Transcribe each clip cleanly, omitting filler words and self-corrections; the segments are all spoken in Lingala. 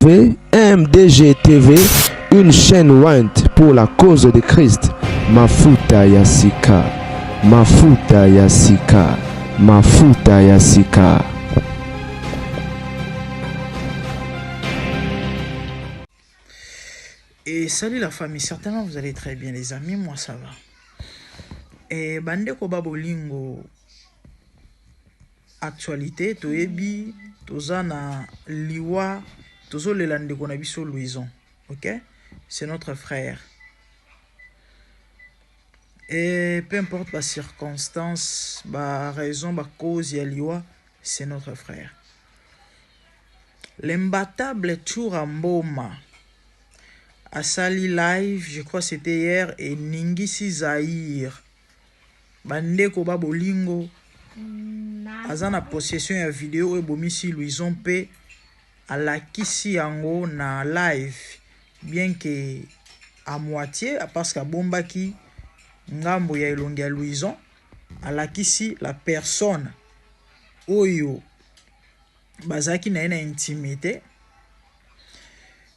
MDG TV, une chaîne ointe pour la cause de Christ. Mafuta ya sika, mafuta ya sika, mafuta ya sika. Et salut la famille, certainement vous allez très bien les amis, moi ça va. Et bandeko ba bolingo actualité toyebi toza na liwa tozolela ndeko na biso Louison, OK? C'est notre frère. Et peu importe la circonstance, ba raison, ba cause ya liwa, c'est notre frère. L'imbattable Tshoura Mboma asali live, je crois c'était hier, et Ningisi Zaïre. Bandeko ba bolingo aza na possession ya video oyo ebomisi Louison mpe alakisi yango na live bien que à moitié parce que abombaki ngambo ya elongi ya Louison, alakisi la personne oyo bazalaki na ye na intimité.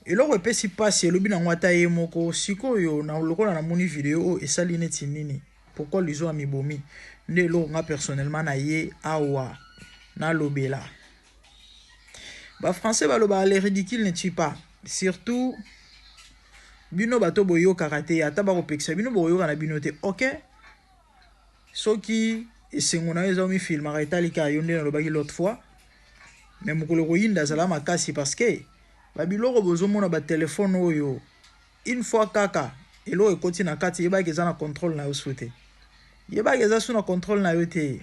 Eloko epesi mpasi elobi nango ata ye moko sikoyo na lokola namoni video oyo esali neti nini, pourquoi Louison amibomi? Nde eloko nga personnellement na ye awa nalobela. Ba français balobaka le ridicule ne tue pas, surtout bino bato boyokaka te, ata bakopekisa bino bokoyoka na bino te, ok? Soki esengo na yo eza omifilmaka etali kaka yo, nde nalobaki l'autre fois, mais mokolo koyinda azala makasi parce que babiloko bozomona batelefone oyo, une fois kaka eloko ekoti na kati, yebaki eza na contrôle na yo su te, yebaki eza su na contrôle na yo te.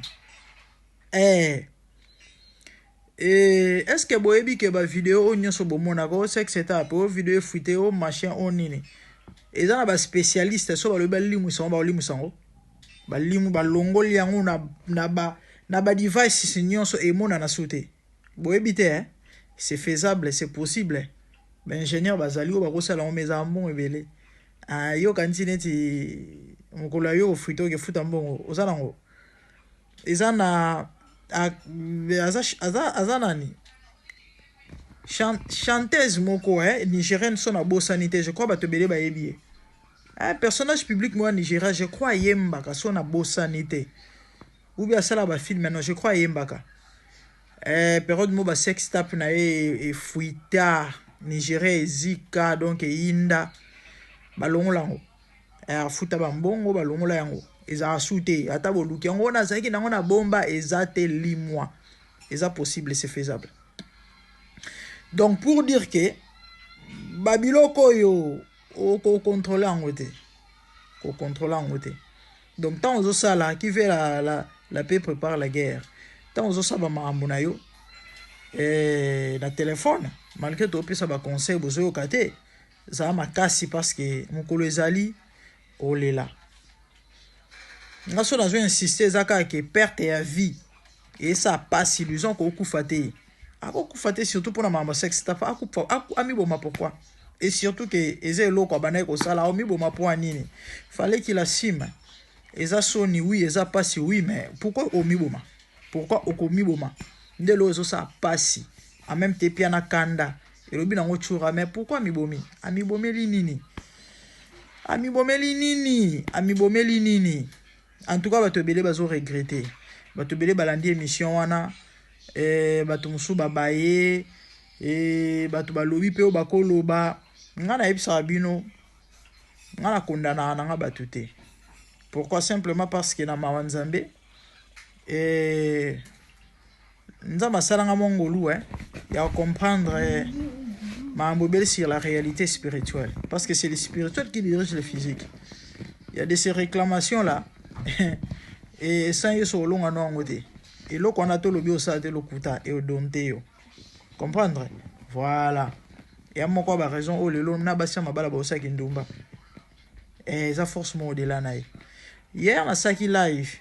Est ce que boyebi ke bavideo oyo nyonso bomonaka o sex tape, o video efuite, o machin, o nini, eza na baspécialiste so balobi balimwisa yango, bakolimwisa yango, balimu balongoli yango na badevices nyonso emonana su te. Boyebi te, eh? C'est faisable, c'est possible. Baingénieur bazali oyo bakosala yango, mais ezala mbongo ebele. Ah, yoka nti neti mokolo ya yo ofuite okefuta mbongo oza nango eza na aza, aza, aza nani, chanteuse moko nigérienne, so nabosani te, je crois bato ebele bayebi ye, personnage public moko ya Nigeria, je crois ayembaka, so nabosani te, ou bien asala bafilm, non, je crois ayembaka. Période mo basex tape na ye efuita Nigeria ezika, donc eyinda, balongola yango, afuta bambongo, balongola yango, ezalaka su te. Ata boluki yango wana azalaki nango na bomba eza te, limwa. Eza possible, c'est faisable. Donc pour dire que babiloko oyo okokontrole yango te, kokontrole yango te. Donc ntango ozosala, qui veut la paix prépare la guerre. Ntango ozosala bamakambo na yo na telefone, malgré topesa baconseil bozoyoka te, ezala makasi parce que mokolo ezali olela. Nga so nazo insiste, eza kaka ke perte ya vie esa pasi. Illusion kokufa te, akokufa te, surtout mpona makambo sexe tape. Akufa, amiboma pourquoi? Et surtout ke eza eloko abandaki kosala, omiboma mpo ya nini? Fallait qu'il assume. Eza soni, oui, eza pasi, oui, mais pourquoi omiboma? Pourquoi okomiboma? Nde eloko ezosala pasi en même te pia na kanda elobi nango Tshoura. Mais pourquoi amibomi? Amibomeli nini? Amibomeli nini? Amibomeli nini? En tout cas bato ebele bazoregrete, bato ebele balandi émission wana, bato mosusu babaye, bato balobi mpe oyo bakoloba. Ngai nayebisaka bino, ngai nakondanaka nanga bato te. Pourquoi? Simplement parce que na mawa Nzambe, Nzambe asalanga mwa ngolu ya comprendre makambo ebele sur la réalité spirituelle, parce que c'est le spirituel qui dirige le physique. Il y a de ces réclamations là et sans ye so olonga no yango te. Eloko wana tolobi osala te, lokuta eodonte yo comprendre. Voilà ya moko ya baraison oyo lelo na basi ya mabala baosalaki ndumba, eza force moko au-delà na ye. Hier nasalaki live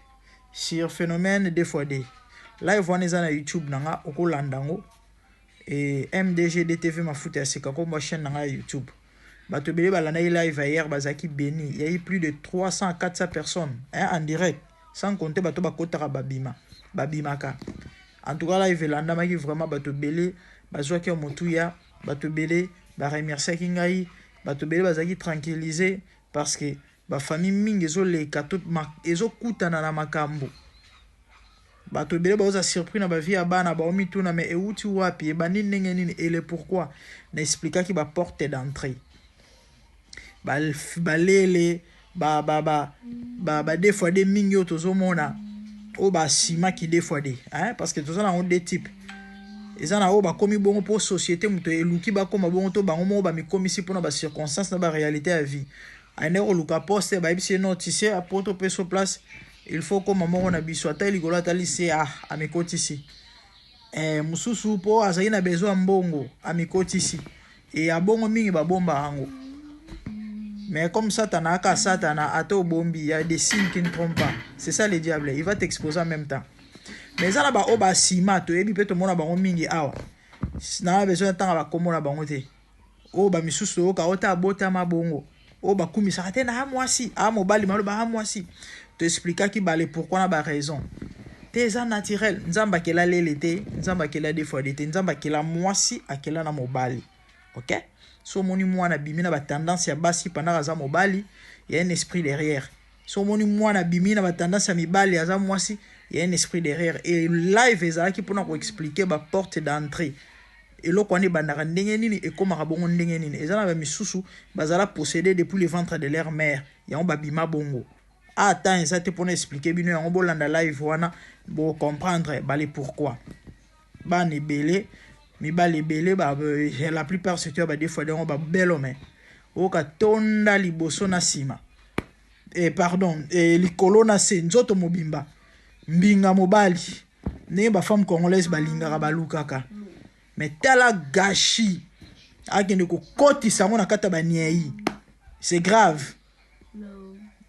sur phénomène 2 fois d. Live wana eza na YouTube na nga, okolanda yango e MDG DTV Mafuta ya Sika, kombo chaîne na nga ya YouTube. Bato ebele balandaki live hier, bazalaki béni. Il y a eu plus de 300 à 400 personnes, hein, en direct, sans compter bato bakotaka, babima babimaka. En tout cas live elandamaki vraiment, bato ebele bazwaki ya motuya. Bato ebele baremerciaki ngai, bato ebele bazalaki tranquillise parce que bafamille mingi ezoleka to ezokutana na makambo. Bato ebele baoza surpris na bavie ya bana, baomituna mais euti wapi, ebandi ndenge nini, et le pourquoi. Na explikaki ba porte d'entrée, balele ba ba ba ba ba deux fois deux mingi oyo tozomona, oyo basimaki deux fois deux, hein, parce que toza nango deux types. Eza na oyo bakomi bongo mpo société moto eluki bakóma bongo, to bango moko bamikomisi mpona bacirconstance na baréalité ya vie. Ayende koluka poste, bayebisi ye: "Non, tu sais, po topesa place, il faut koma moko na biso." Ata likolo, atali se, ah, amikotisi. Mosusu mpo azali na besoin ya mbongo, amikotisi. E ya bongo mingi babomba yango, mais comme Satana aka Satana, ata obombi, il y a des signes qui ne trompent pas. C'est ça le diable, il va t'exposer en même temps. Mais eza na baoyo basima, toyebi mpe, tomona bango mingi awa. Na besoin ntanga bakombo na bango te. Oyo bamisusu toyoka oyo te, abotama bongo, oyo bakumisaka te na mwasi a mobali, maloba a mwasi. Toexplikaki bale pourquoi na baraison te. Eza naturel. Nzambe akela lele te, Nzambe akela deux fois deux te. Nzambe akela mwasi, akela na mobali. Ok, so omoni mwana abimi na batendance ya basi pendant aza mobali, ya un esprit derrière. So omoni mwana abimi na batendance ya mibali, aza mwasi, ya un esprit derrière. Et live ezalaki mpona koexpliquer baporte d'entrée, eloko wana ebandaka ndenge nini, ekomaka bongo ndenge nini. Eza na bamisusu bazala possédé depuis le ventre de leur mère, yango babima bongo. Ata eza te mpona expliquer bino yango, bolanda live wana, bocomprendre bale pourquoi bana ebele, mibali ebele, la plupart surtout ya badeux fois yango, babelome oyoka tonda liboso na nsima, pardon, likolo na se, nzoto mobimba mbinga mobali, ndenge bafemme congolaise balingaka, balukaka. Mais tala gâchis, akende kokotisa yango na kati ya baniei, c'est grave.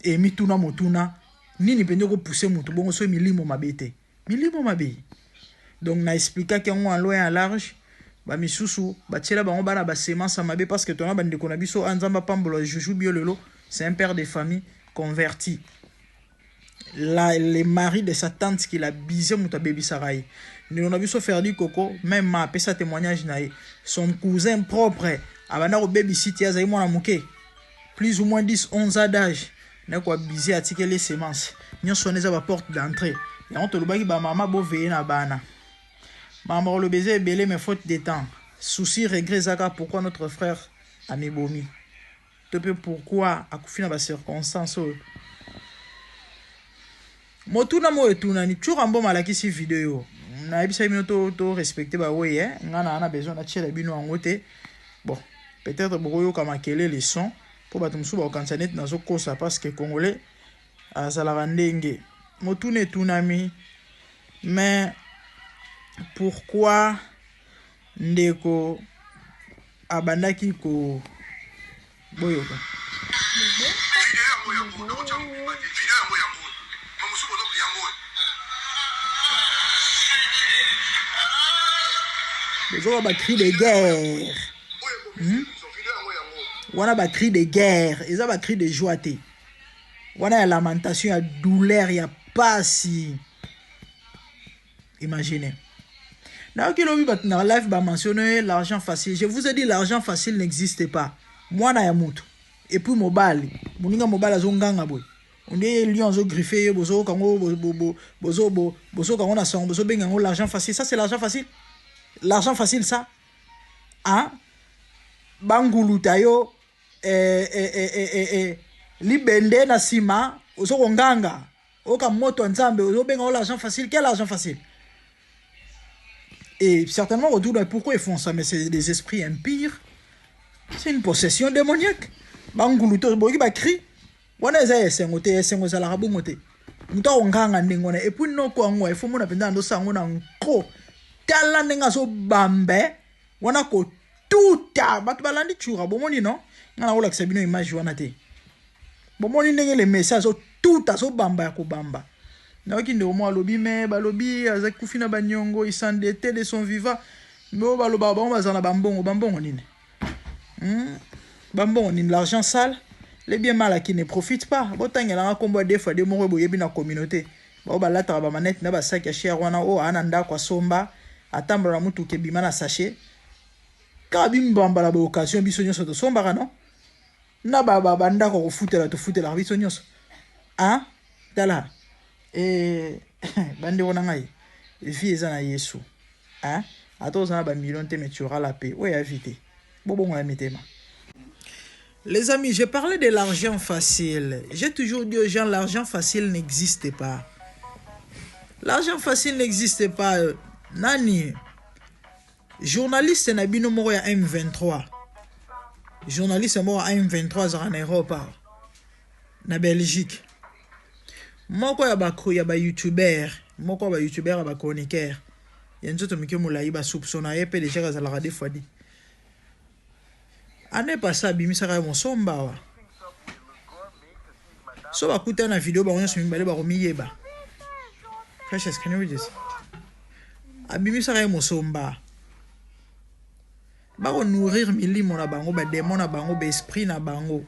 E mituna motuna nini mpenza ekopousse motu bongo soki milimo mabe te? Milimo mabe. Donc na explikaki yango en long et en large. Bamisusu batiela bango bana basemence ya mabe, parce que tona bandeko na biso, Nzambe apambola Juju Bio lelo, c'est un père de famille converti. Le mari de sa tante qui l'a bisé, moto abebisaka ye. Ndeko na biso Ferdi Koko même ma apesa témoignage na ye, son cousin propre abanda kobebisi ti azali mwana moke, plus ou moins 10 11 ans d'âge, na koabize, atikeli semence. Nyonso wana eza baporte d'entrée. Yango tolobaki, bamama boveye na bana. Makambo koloba eza ebele, mais faute de temps. Souci, regret ezaka pourquoi notre frère amibomi, to mpe pourquoi akufi na bacirconstance oyo. Motuna moko etunani: Tshoura Mboma alakisi video. Nayebisaki bino to respecte bawei, eh? Nga na besoin natiela bino yango te. Bon, peut-être bokoyoka makelele, son, mpo bato mosusu bakokanisa neti nazokosa, parce que Congolais azalaka ndenge. Motuna etunami: mais pourquoi ndeko abandaki ko boyoka? Video yango, yango nakotia mobimba te. Video yango, yango mamosusu bozo yango oyo. Bozoka bacri de guerre. Oyo ebomisi biso, video yango, yango. Wana bacri de guerre, eza bacri de joie te. Wana ya lamentation, ya douleur, ya pasi. Imaginez, nayoki lobi bato na live bamentionne l'argent facile. Je vous ai dit, l'argent facile n'existe pas. Mwana ya motu, et puis mobali, moninga mobali azonganga boye, onde lion azogriffe ye, bozoyoka yango, bozoyoka yango na sango, bozobenga yango l'argent facile. Ça, c'est l'argent facile? L'argent facile, ça, hein? Banguluta yo, libende na nsima, ozo konganga, oyoka moto ya Nzambe, ozobenga ngo l'argent facile. Quel argent facile? Et certainement autour de pourquoi ils font ça, mais c'est des esprits impurs, c'est une possession démoniaque. Banguluta, boyoki bacri wana, eza esengo te. Esengo ezalaka bongo te. Moto akonganga ndenge wana, et puis noko yango efo mona mpenza andosala yango na nko. Tala ndenge azobambe wana, kotuta bato balandi Tshoura. Bomoni no, nga nakolakisa bino image wana te. Bomoni ndenge le message azotuta, azobamba ya kobamba. Nayoki ndeko moko alobi me balobi aza kufi na baniongo, isendete de son vivant. Me oyo balobaka, bango bazala na bambongo, bambongo nini? Bambongo nini? L'argent sale, les biens mal acquis ne profite pas. Botangelanga nkombo ya deux fois deux moko boyebi na communauté, bao balataka bamanete na basaki ya cher wana, oyo aa na ndako asomba, atambola na mutuka ebima na sachet. Kaka bimbamba na baoccasion biso nyonso tosombaka non? Na ba ba bandako kofutela tofutelaka biso nyonso. Ah, tala. Eh, bandeko na ngai, vie eza na Yesu. Hein? Ata oza na ba millions te mais tu auras la paix. Oyo ya vie te. Bobongola mitema. Les amis, j'ai parlé de l'argent facile. J'ai toujours dit aux gens, l'argent facile n'existe pas. L'argent facile n'existe pas. Nani, journaliste na bino moko ya M23. Journaliste moko ya M23 azalaka na Europe awa. Na Belgique. Moko ya ba ya ba youtubeur, moko ya ba youtubeur ya ba chroniqueur. Ya nzoto mike molayi ba soupçonna ye pe déjà azalaka des fois dit. Année passée abimisaka ye mosomba awa. So bakutana na video bango nyonso mibale bakomiyeba. Precious, can you read this? Abimisaka ye mosomba. Bako nourrir milimo na bango, ba démons na bango, ba esprit na bango.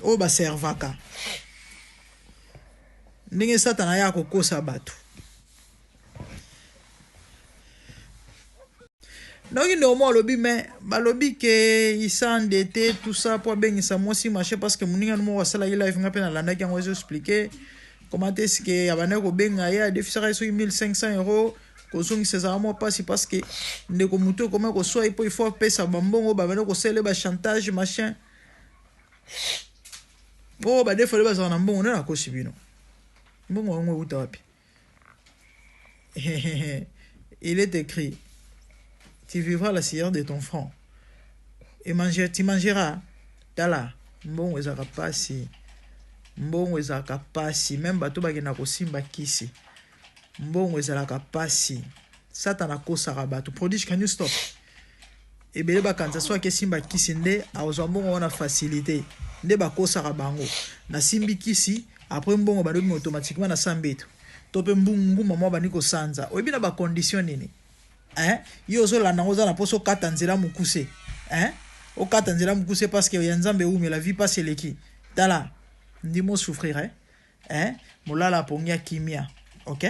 Oyo baservaka. Ndenge Satana aya kokosa bato. Noki ndeko moko alobi mais balobi ke il s'est endetté tout ça po abengisa mwasi machin parce que moninga moko asalaki live nga mpe nalandaki yango ezo expliquer comment est-ce que abandaki kobenga ye adefisaka ye soki 1500 euros kozongisa ezalaka mwa mpasi parce que ndeko motu ekomaki koswa ye mpo il faut apesa bambongo babandaki kosala ye bachantage machin oyo badefale bazalaka na mbongo nde nakosi bino mbongo yango euta wapi? Il est écrit, tu vivras la sueur de ton front et manger, tu mangeras. Tala, mbongo ezalaka pasi, mbongo ezalaka pasi, meme bato bakenda kosimba kisi, mbongo ezalaka pasi. Satana akosaka bato. Prodige, can you stop? Ebele bakanisa soki akesimba kisi nde akozwa mbongo wana facilité, nde bakosaka bango. Nasimbi kisi, après mbongo balobi automatiquement na sambeto. To pe nguma mwa bandi kosanza. Oyebi na ba condition nini? Hein? Yo ozolanda ngo oza na poso okata nzela mokuse. Hein? Okata nzela mokuse parce que ya Nzambe ewumela vie pasi eleki. Tala, ndimo souffrir hein? Hein? Molala pongi ya kimia. OK?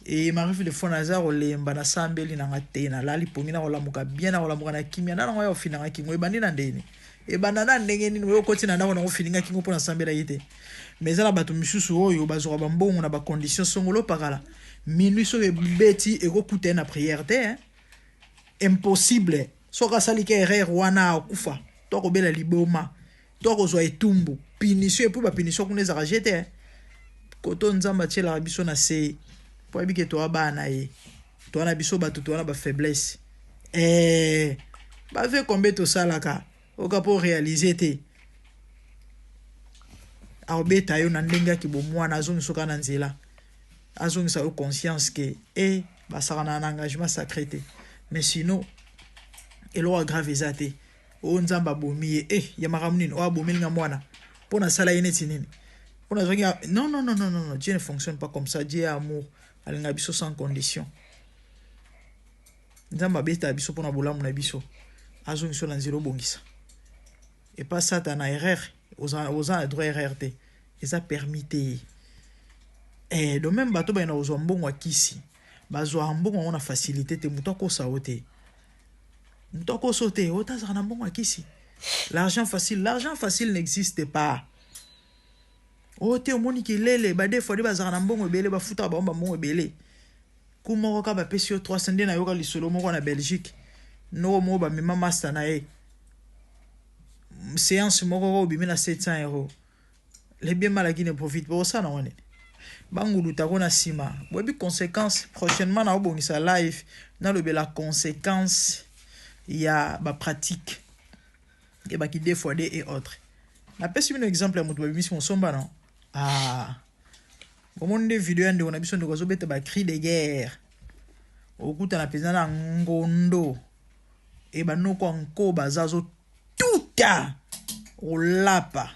Et m'arrive des fois naza kolemba nasambeli nanga te nalali pongi na kolamuka bien na kolamuka na kimia na nango ya ofinanga kingo ebandi na ndeni ebanda na ndenge nini oyo okoti na ndako nango ofininga kingo mpo nasambelaki te mais eza na bato misusu oyo bazwaka bambongo na bacondition songolo pakala minuit soki ebeti ekokuta ye na prière te hein? Impossible soki asali ka erreur wana akufa to akobela liboma to akozwa etumbu punition epuis bapunition kuna ezalaka je te hein? Koto Nzambe atielaka biso na se po ayebi ke toa bana na ye toa na biso bato toa na bafaiblesse eh, bave combien tosalaka oka po réaliser te akobeta yo na ndenge ya kibomwana azongisa kaka na nzela azongisa yo conscience ke e basakana na engagement sacré te mais sinon eloko ya grave eza te oyo Nzambe abomi ye eh ya makambo nini oyo abomeli nga mwana mpo nasala ye neti nini mpo nazwaki non non non non non Dieu ne fonctionne pas comme ça. Dieu est amour, alinga biso sans condition. Nzambe abeta biso mpona bolamu na biso, azongisa na nzela obongisa epa Satana erreur oza oza na droit erreur te eza permis te. Eh, do même bato bayina kozwa mbongo ya kisi bazwaka mbongo yango na facilité te moto akosa yo te moto akosa yo te oyo azalaka na mbongo ya kisi. L'argent facile, l'argent facile n'existe pas. Oyo te omoni kelele badefo de bazalaka na mbongo ebele bafutaka bango bambongo ebele ku moko kaka bapesi yo 300 nde nayoka lisolo moko na Belgique noko moko bamema master na ye séance moko kaka obimi na 700 euros. Le bien mal acquis ne profite pas osala nango nini bangulutako na nsima boyebi conséquence prochainement naobongisa live nalobela conséquence ya bapratique ebaki 2 fois 2 et autres. Napesi bino exemple ya moto babimisi mosomba no ah bomoni nde video ya ndeko na biso ndeko azobeta ba cri de guerre okutana mpenza na ngondo e banoko ya nko baza azotuta olapa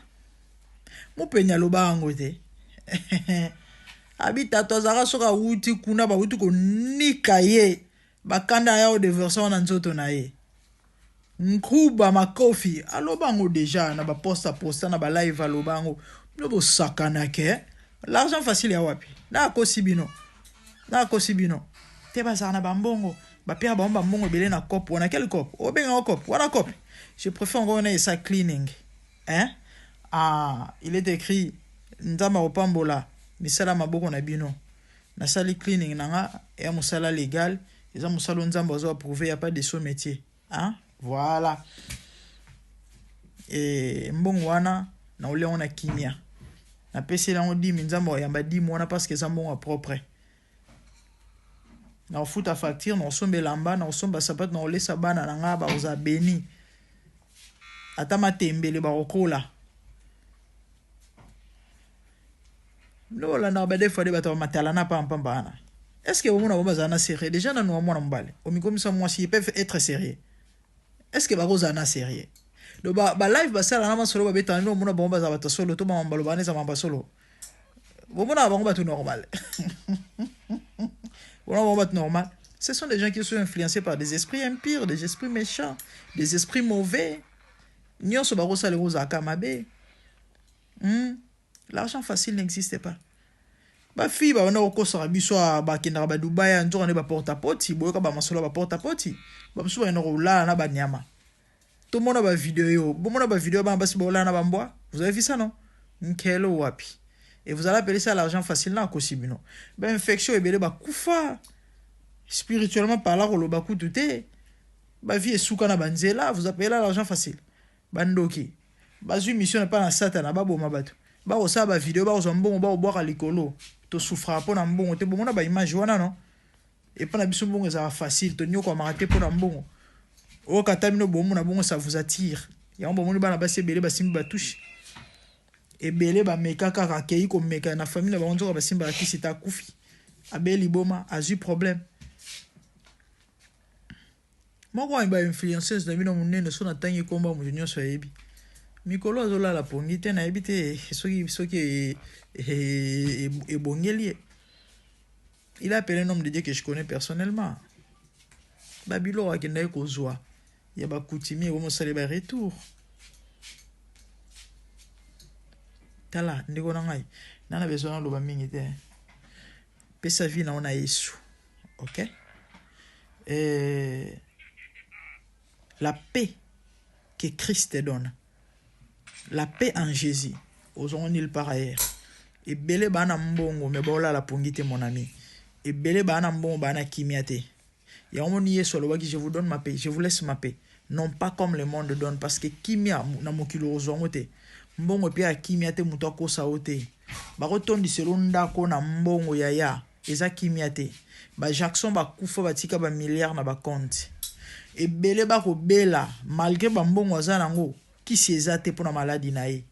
mopeni aloba yango te abi tato azalaka soki awuti kuna bawuti konika ye bakanda ya odeversa wana nzoto na ye nkuba makofi aloba yango deja na baposta posta na balive aloba yango bino bosakanake l'argent facile ya wapi na akosi bino na akosi bino te bazala na bambongo. Bapia bango bambongo ebele na cop wana. Quel cop? Obenga yango cop wana, cop. Je préfère encore wana esa cleaning, hein. Ah, il est écrit: Nzambe akopambola misala maboko na bino. Nasali cleaning na nga, eya mosala légal, eza mosala oyo Nzambe azo approuve, ya pas de sot métier, hein. Voilà. E mbongo wana naolia yango na kimia, napeseli yango dîme. Nzambe ayamba dîme wana parce que eza mbongo ya propre. Nakofuta facture, nakosomba elamba, nakosomba sapato, nakolesa bana na nga, bakozala beni, ata matembele bakokola. Bino bolandaka badefo de bato bamatala na pampamba wana. Est ce que bomona bango bazala na sérieux? Déjà nanu wa mwana mobali omikomisa mwasi, ils peuvent être sérieux? Est ce que bakozala na sérieux? Donc ba live basala na masolo babetana, bino bomona bango bazala bato solo to bamama baloba wana eza mamba solo? Bomonaka bango bato normal? Bomona bango bato normal? Ce sont des gens qui sont influencés par des esprits impurs, des esprits méchants, des esprits mauvais. Nyonso bakosala ekozalaka mabe. L'argent facile n'existe pas. Bafille babanda kokosaka biso, bakendaka badubai ya nzoka nde baporta poti. Boyoka bamasolo ya baporta poti, bamosusu bakenda kolala na banyama. Tomona bavideo, bomona bavideo, bana basi baolala na bambwa. Vous avez vu ça, non? Nkelo wapi? Et vous allez appeler ça l'argent facile? Na akosi bino. Bainfection ebele, bakufa spirituellement parla, koloba kutu te, bavie esuka na banzela. Vous appelez l'argent facile? Bandoki bazwi mission na mpa na Satana, baboma bato, bakosala bavideo, bakozwa mbongo, bakobwaka likolo. Tosouffraka mpo na mbongo te. Bomona baimage wana, non? Epa na biso mbongo ezalaka facile, tonyokwamaka te mpo na mbongo. Okata bino bomona bongo, ça vous attire. Yango bomoni bana basi ebele basimbi batouche ebele, bameka kaka, akei komeka na famille na bango, nzoka basimbaka kisi te, akufi, abeli liboma, azwi problème moko. Wani bainfluenceuse na bino monene, so natangi nkombo moto nyonso ayebi, mikolo azolala pongi te, nayebi te soki ebongeli ye. Il a appelé un homme de Dieu que je connais personnellement. Babiloko akendaki kozwa ya bacoutumier ebomosala baretour. Tala, ndeko na ngai, na besoin naloba mingi te. Pesa vie na yo na Yesu, ok? La paix que Christ te donne, la paix en Jésus, ozongo nulle part ailleurs. Ebele baa na mbongo me baolala pongi te. Mon ami, ebele baa na mbongo, baa na kimia te. Yango moni Yesu alobaki: "Je vous donne ma paix, je vous laisse ma paix, non pas comme le monde donne." Parce que kimia na mokili ozwa yango te. Mbongo epe ya kimia te. Moto akosa yo te. Bakotondisela ndako na mbongo, yaya, eza kimia te. Bajackson bakufa, batika bamilliard na bacompte. Ebele bakobela malgré bambongo aza nango, kisi eza te mpona maladi na ye.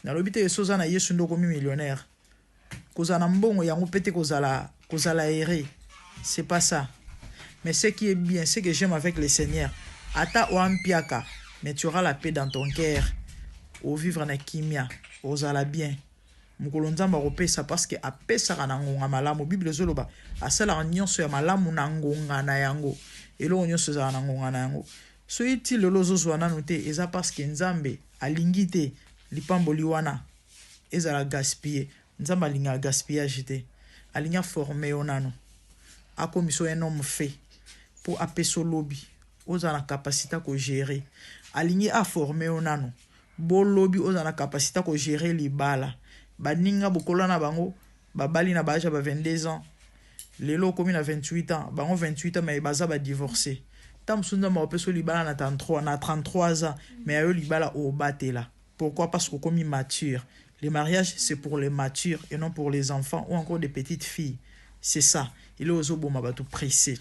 Nalobi te eso oza na Yesu nde okomi millionnaire. Kozala na mbongo yango mpe te kozala ere, c'est pas ça. Mais ce qui est bien, ce que j'aime avec le Seigneur, ata oampiaka, mais tu auras la paix dans ton cœur, ovivre na kimia, ozala bien. Mokolo Nzambe akopesa, parce que apesaka na ngonga malamu. Bible ezoloba asalaka nyonso ya malamu na ngonga na yango. Eloko nyonso ezalaka na ngonga na yango. Soki ti lelo ozozwa nanu te, eza parce que Nzambe alingi te lipamboli wana ezala gaspille. Nzambe alingaka gaspillage te. Alingi aforme yo nano, akomisa yo un homme fait mpo apesa lobi ozala na capacité ya kogérer. Alingi aforme yo nano, bolobi ozala na capacité ya kogérer libala. Baninga bokola na bango babali na baage ya ba 22 ans, lelo okomi na 28 ans, bango 28 ans mais baza badivorce. Ta mosusu Nzambe akopesa libala na 33, na 33 ans, mais ayo libala obatela. Pourquoi? Parce qu'okomi mature. Le mariage, c'est pour les matures et non pour les enfants ou encore des petites filles. C'est ça. Il est ozoboma bato pressé.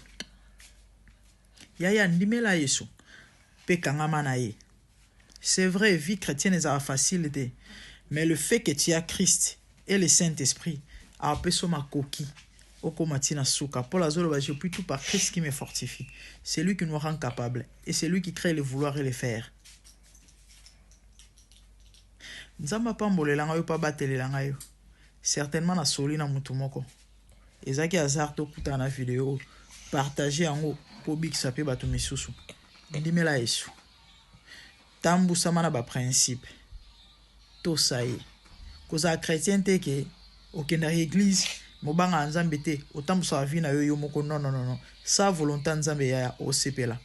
Yaya, ndimela Yesu mpe kangama na ye. C'est vrai, vie chrétienne ezala facile te, mais le fait que tu as Christ et le Saint-Esprit, apesa makoki okoma ntina suka. Paul azoloba: "Je puis tout par Christ qui me fortifie." C'est lui qui nous rend capable et c'est lui qui crée le vouloir et le faire. Nzambe apambolela ngai yo mpe abatelela ngai yo. Certainement nasoli na motu moko, ezalaki hasard tokutana na video. Partage yango mpo obikisa mpe bato misusu. Ndimela Yesu, tambusama na baprincipe, tosa ye. Kozala chrétien te ke okendaka église. Mais obangaka Nzambe te, otambusaka vie na yo yo moko. Non, non, non, non. Sa volonté ya Nzambe, yaya, osepela.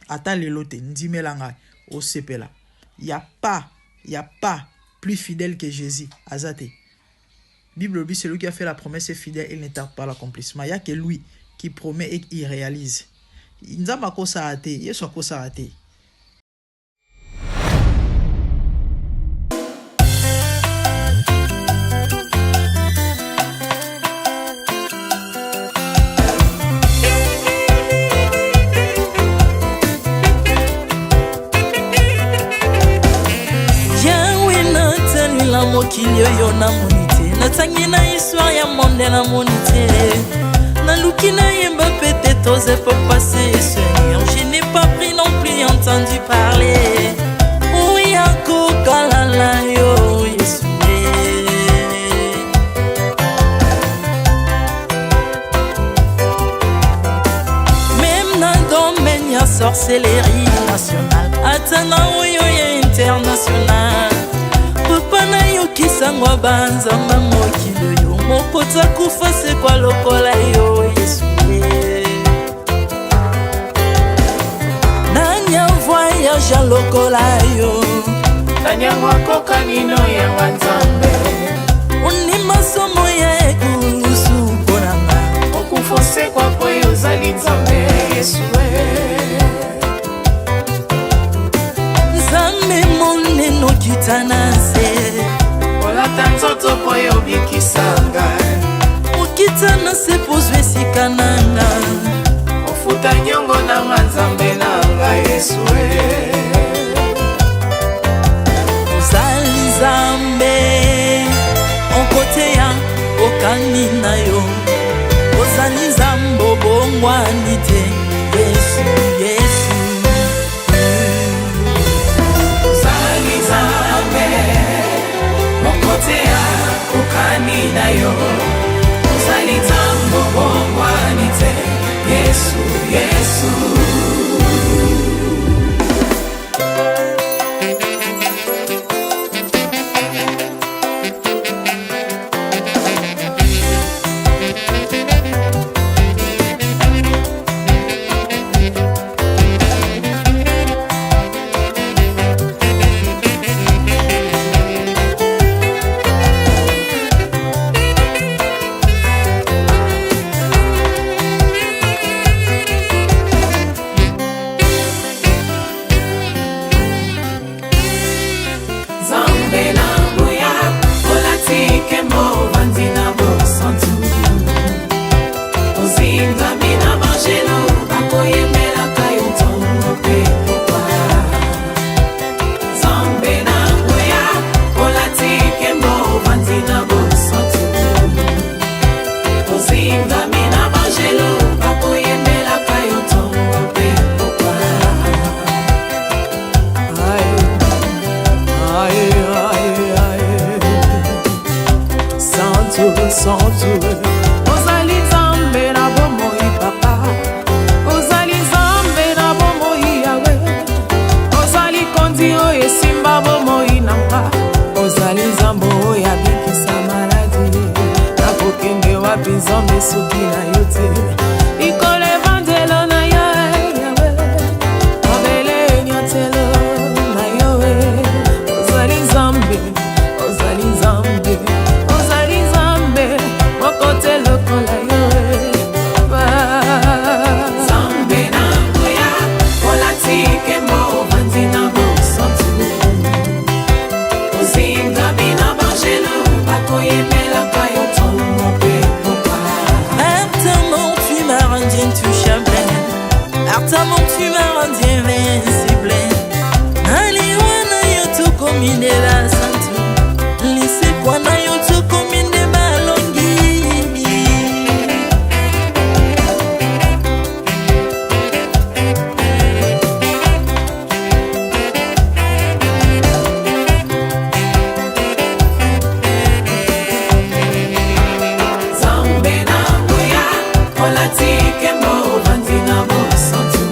Ata lelo te, ndimela ngai, osepela. Y a pas plus fidèle que Jésus. Aza te. Bible dit, celui qui a fait la promesse est fidèle, il ne tarde pas l'accomplissement. Il n'y a que lui qui promet et qui réalise. Nzambe akosaka te, Yesu akosaka te. Yawe, natalela mokili oyo, namoni te. Natangi na histoire ya monde, namoni te. Naluki nayemba peut-être aux époques passées. Seigneur, je n'ai pas pris non plus entendu parler oya kokalala yo, Yesu eh. Même na domaine ya sorcellerie nationale, ata na oyo ya international, papa, nayokisango banzamba mokili oyo, moko takufa sekwa lokola yo, Yesu eh. Nani avoyagea lokola yo? Nani yango akokani no yanga Nzambe? Ondima somo ya ekulusu mpo na nga. Okufa, osekwa po yo ozali Nzambe, Yesu e. Nzambe monene, okita na se. Olata nzoto po yo obikisa ngai. Okita na se po ozwa esika na nga. Ofuta niongo na nga, Nzambe na ngai, Yesu e. Ozali Nzambe okoteya okani na yo. Ozali Nzambe obongwani te, Yesu, Yesu. Ozali Nzambe moko te akokani na yo. Ozali Nzambe obongwani te, Yesu, Yesu. Nzambe na nguya, olati nkembo, ovandi na bosantu. Ozingami na bangelo, bakoyembelaka yo ntongo mpe pokwa. Nzambe na nguya, olati nkembo, ovandi na bosantu. Ozingami na bangelo, bakoyembelaka yo ntongo mpe pokwa. Aïe, aïe, aïe, aïe. Santu, santu. Ozali Nzambe na bomoi, papa. Ozali Nzambe na bomoi, Yawe. Ozali kondi oyo esimba bomoi na nga. Ozali Nzambe oyo abikisa maladi. Nakokende wapi, Nzambe, soki na yo te? Likolo evandelo na yo, Yawe. Mabele enyatelo na yo. Ozali Nzambe, ozali Nzambe, ozali Nzambe moko te lokola yo. Nzambe na nguya, olati nkembo, ovandi na bosantu. Ozingami na bangelo, bakoyembelaka yo ntongo mpe pokwa. Par ta mort, tu m'as rendu intouchable. Par ta mort, tu m'as rendu invincible. Aliwa na yo tokomi nde basantu. Lisekwa na yo tokomi nde balongi. Nzambe na nguya, olati nkembo, ovandi na bosantu.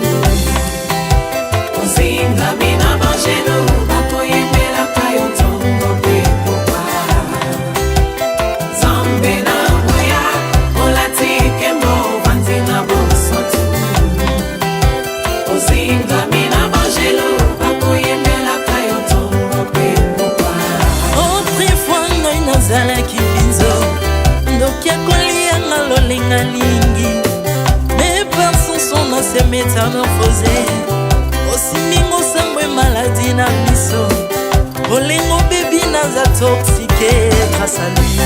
Makoki akolianga lolenga lingi Mais par son son ase métamorphosé Osimingo sambwe maladi na biso Bolingo baby naza toxique grâce à lui.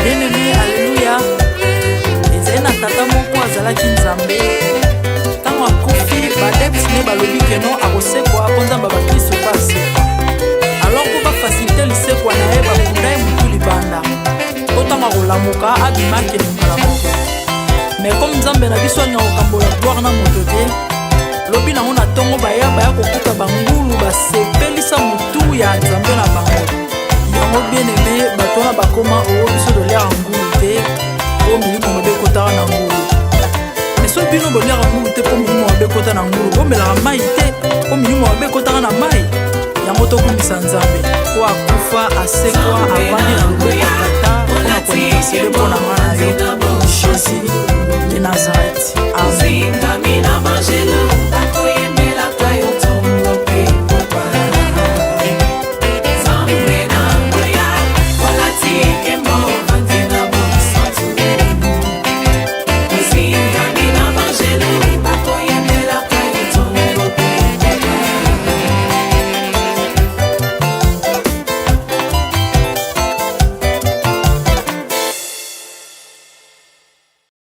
Bien-aimé, alléluia. Ezali na tata moko azalaki nzambe. Ntango akufi, baadepte ne balobi keno akosekwa mpo nzambe ya bakristo mpe asekwa. Alors mpo bafasilite lisekwa na ye, bakunda ye motu libanda mpo ntango akolamuka abima akende mbala moko. Mais comme nzambe na biso alinga kokambola gloire na moto te, lobi nango na ntongo baya baya kokuta bangulu basepelisa motu ya nzambe na bango. Yango bien aimé, bato wana bakoma oo biso toliaka ngulu te mpo milimo mabe ekotaka na ngulu. Mais soki bino boliaka ngulu te mpo milimo mabe ekota na ngulu, bomelaka mai te mpo milimo mabe ekotaka na mai. Yango tokumisa nzambe po akufa asekwa avandi na loboko ya tata mpona kointercede mpo na nga na yo.